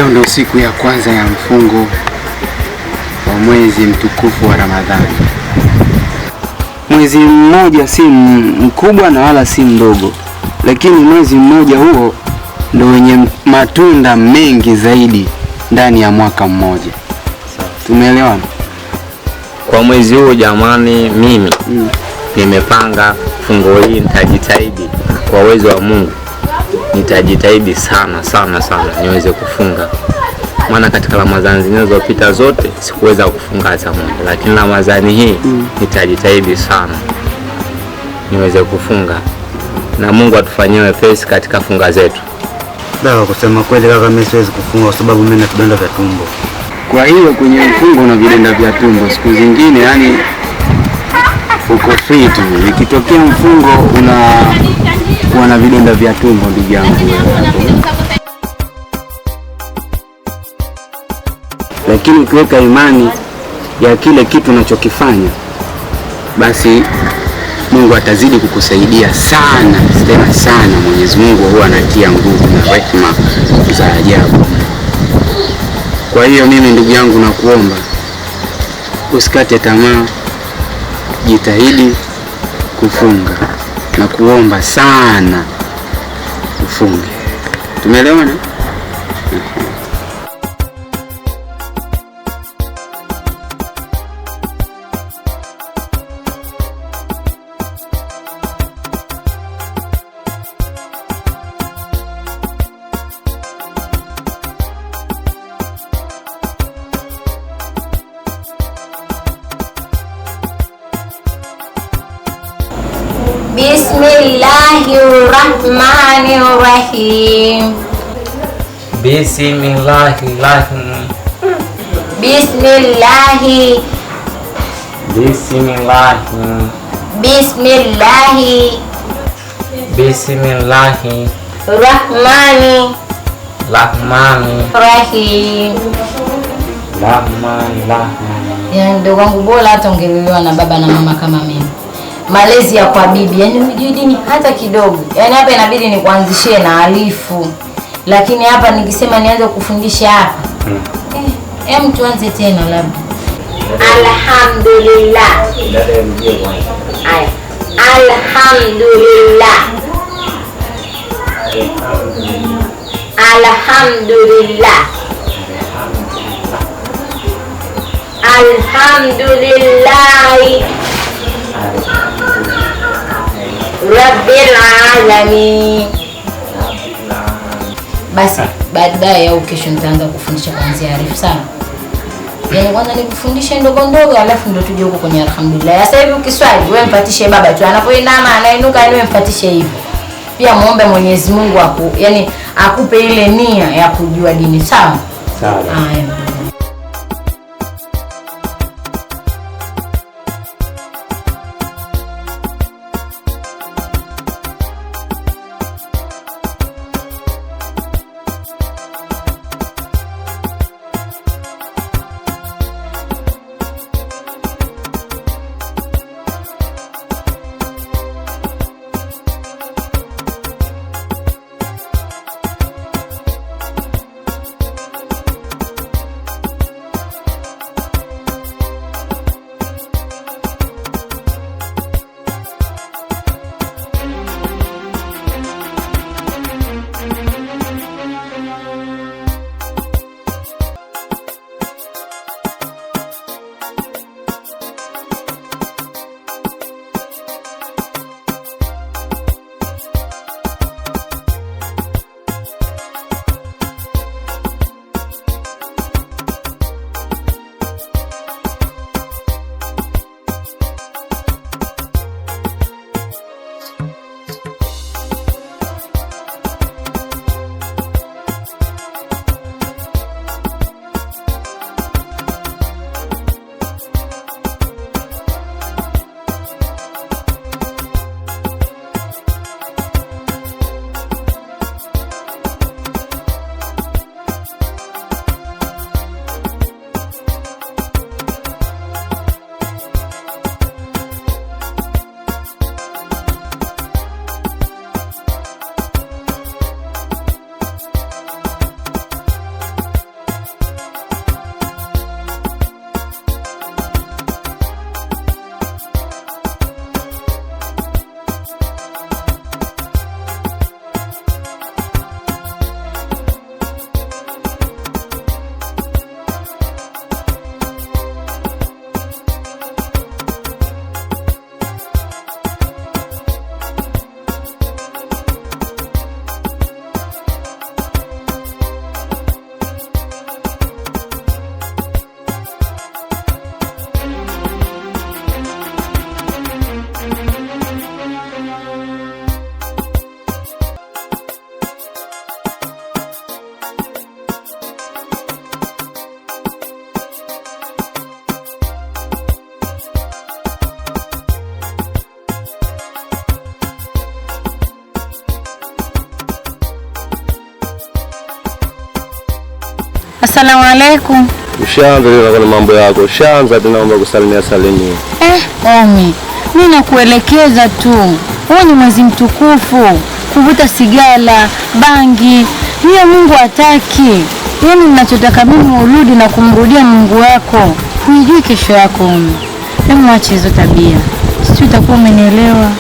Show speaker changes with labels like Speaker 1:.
Speaker 1: Leo ndio siku ya kwanza ya mfungo wa mwezi mtukufu wa Ramadhani. Mwezi mmoja si mkubwa na wala si mdogo, lakini mwezi mmoja huo ndio wenye matunda mengi zaidi ndani ya mwaka mmoja. Tumeelewana?
Speaker 2: Kwa mwezi huu jamani, mimi nimepanga fungo hii, nitajitahidi kwa uwezo wa Mungu, nitajitahidi sana sana sana niweze kufunga, maana katika Ramadhani zilizopita zote sikuweza kufunga hata moja, lakini Ramadhani hii nitajitahidi sana niweze kufunga, na Mungu atufanyie wepesi katika funga zetu.
Speaker 3: Dawa, kusema kweli kaka, mimi siwezi kufunga kwa sababu mimi na vidonda vya tumbo.
Speaker 1: Kwa hiyo kwenye mfungo na vidonda vya tumbo, siku zingine yani uko free tu. Ikitokea mfungo unakuwa na vidonda vya tumbo, ndugu yangu, lakini ukiweka imani ya kile kitu unachokifanya, basi Mungu atazidi kukusaidia sana tena sana. Mwenyezi Mungu huwa anatia nguvu na rehema za ajabu. Kwa hiyo mimi ndugu yangu nakuomba usikate tamaa, jitahidi kufunga na kuomba sana ufunge. Tumeelewana?
Speaker 4: Bismillahirrahmanirrahim.
Speaker 2: Bismillahirrahmanirrahim.
Speaker 4: Bismillahi.
Speaker 2: Bismillahi.
Speaker 4: Bismillahi.
Speaker 2: Bismillahi.
Speaker 4: Rahmani.
Speaker 2: Rahmani.
Speaker 4: Rahim.
Speaker 2: Rahmani Rahim.
Speaker 4: Yaani ndugu wangu, bora hata ungelelewa na baba na mama kama mimi. Malezi ya kwa bibi, yaani hujui dini hata kidogo. Yaani hapa inabidi nikuanzishie na alifu. Lakini hapa nikisema nianze kufundisha hapa. Em tuanze tena labda. Alhamdulillah. Aya. Alhamdulillah. Alhamdulillah. Alhamdulillah. Rabbil alamin. Basi baadaye au kesho nitaanza kufundisha kuanzia arifu sana. Yaani kwanza nikufundishe ndogo ndogo alafu ndo tuje huko kwenye alhamdulillah. Sasa hivi ukiswali wewe mpatishe baba tu, anapoinama anainuka, yani wewe mpatishe hivyo. Pia muombe Mwenyezi Mungu yani akupe ile nia ya kujua dini, sawa?
Speaker 2: Sawa.
Speaker 4: Haya. Asalamu alaikum.
Speaker 5: Ushaanza tena na mambo yako, ushaanza tena mambo ya kusalimia salimia.
Speaker 4: Omi, mi nakuelekeza tu, huu ni mwezi mtukufu, kuvuta sigara, bangi, hiyo Mungu hataki. Yaani ninachotaka mimi urudi na kumrudia Mungu wako, huijui kesho yako Omi. Hebu ache hizo tabia, sijui utakuwa umenielewa.